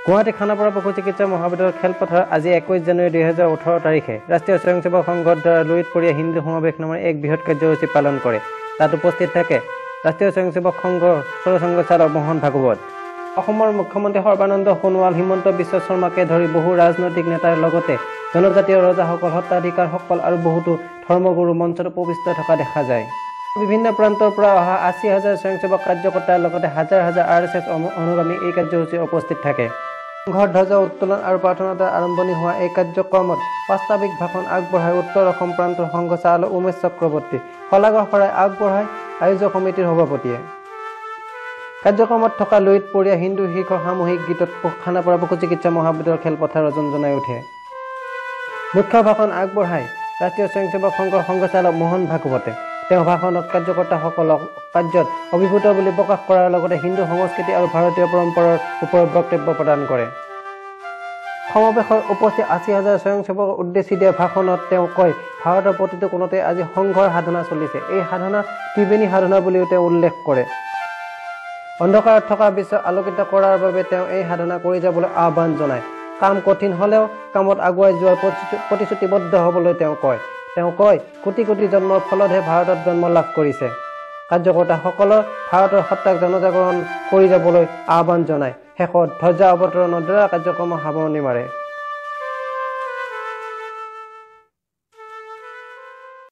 গুৱাহাটী খানাপাৰা পশু চিকিৎসা মহাবিদ্যালয়ৰ খেলপথাৰত আজি 21 জানুৱাৰী 2018 তাৰিখে ৰাষ্ট্ৰীয় স্বয়ংসেৱক সংঘৰ দ্বাৰা লুইতপৰীয়া হিন্দু সমাৱেশ নামৰ এক বৃহৎ কাৰ্যসূচী পালন কৰে। তাত উপস্থিত থাকে ৰাষ্ট্ৰীয় স্বয়ংসেৱক সংঘৰ সৰসংঘ চালক মোহন ভাগৱত, অসমৰ মুখ্যমন্ত্ৰী সৰ্বানন্দ সোণোৱাল, হিমন্ত বিশ্ব শৰ্মাকে ধৰি বহু ৰাজনৈতিক নেতাৰ লগতে জনজাতীয় ৰজাসকল, সত্ৰাধিকাৰসকল আৰু বহুতো ধৰ্মগুৰু মঞ্চত উপবিষ্ট থকা দেখা যায়। বিভিন্ন প্ৰান্তৰ পৰা অহা 80,000 স্বয়ংসেৱক কাৰ্যকৰ্তাৰ লগতে হাজাৰ হাজাৰ আৰ এছ এছ অনুগামী এই কাৰ্যসূচীত উপস্থিত থাকে। সংঘৰ ধ্বজা উত্তোলন আৰু প্ৰাৰ্থনাৰ দ্বাৰা আৰম্ভণি হোৱা এই কাৰ্যক্ৰমত প্ৰাস্তাৱিক ভাষণ আগবঢ়াই উত্তৰ অসম প্ৰান্তৰ সংঘ চালক উমেশ চক্ৰৱৰ্তী, শলাগৰ শৰাই আগবঢ়াই আয়োজক সমিতিৰ সভাপতিয়ে। কাৰ্যক্ৰমত থকা লুইতপৰীয়া হিন্দু শীৰ্ষক সামূহিক গীতত খানাপাৰা পশু চিকিৎসা মহাবিদ্যালয়ৰ খেলপথাৰ ৰজনজনাই উঠে। মুখ্য ভাষণ আগবঢ়াই ৰাষ্ট্ৰীয় স্বয়ংসেৱক সংঘৰ সংঘচালক মোহন ভাগৱতে। তেওঁ ভাষণত কাৰ্যকৰ্তাসকলক কাৰ্যত অভিভূত বুলি প্ৰকাশ কৰাৰ লগতে হিন্দু সংস্কৃতি আৰু ভাৰতীয় পৰম্পৰাৰ ওপৰত বক্তব্য প্ৰদান কৰে। সমাৱেশত উপস্থিত 80,000 স্বয়ংসেৱকক উদ্দেশ্যি দিয়া ভাষণত তেওঁ কয়, ভাৰতৰ প্ৰতিটো কোণতে আজি সংঘৰ সাধনা চলিছে। এই সাধনা ত্ৰিবেণী সাধনা বুলিও তেওঁ উল্লেখ কৰে। অন্ধকাৰত থকা বিশ্ব আলোকিত কৰাৰ বাবে তেওঁ এই সাধনা কৰি যাবলৈ আহ্বান জনায়। কাম কঠিন হ'লেও কামত আগুৱাই যোৱাৰ প্ৰতিশ্ৰুতিবদ্ধ হ'বলৈ তেওঁ কয়। তেওঁ কয়, কোটি কোটি জন্মৰ ফলতহে ভাৰতত জন্ম লাভ কৰিছে। কাৰ্যকৰ্তাসকলৰ ভাৰতৰ সত্তাক জনজাগৰণ কৰি যাবলৈ আহ্বান জনায়। শেষত ধ্বজা অৱতৰণৰ দ্বাৰা কাৰ্যক্ৰমৰ সামৰণি মাৰে।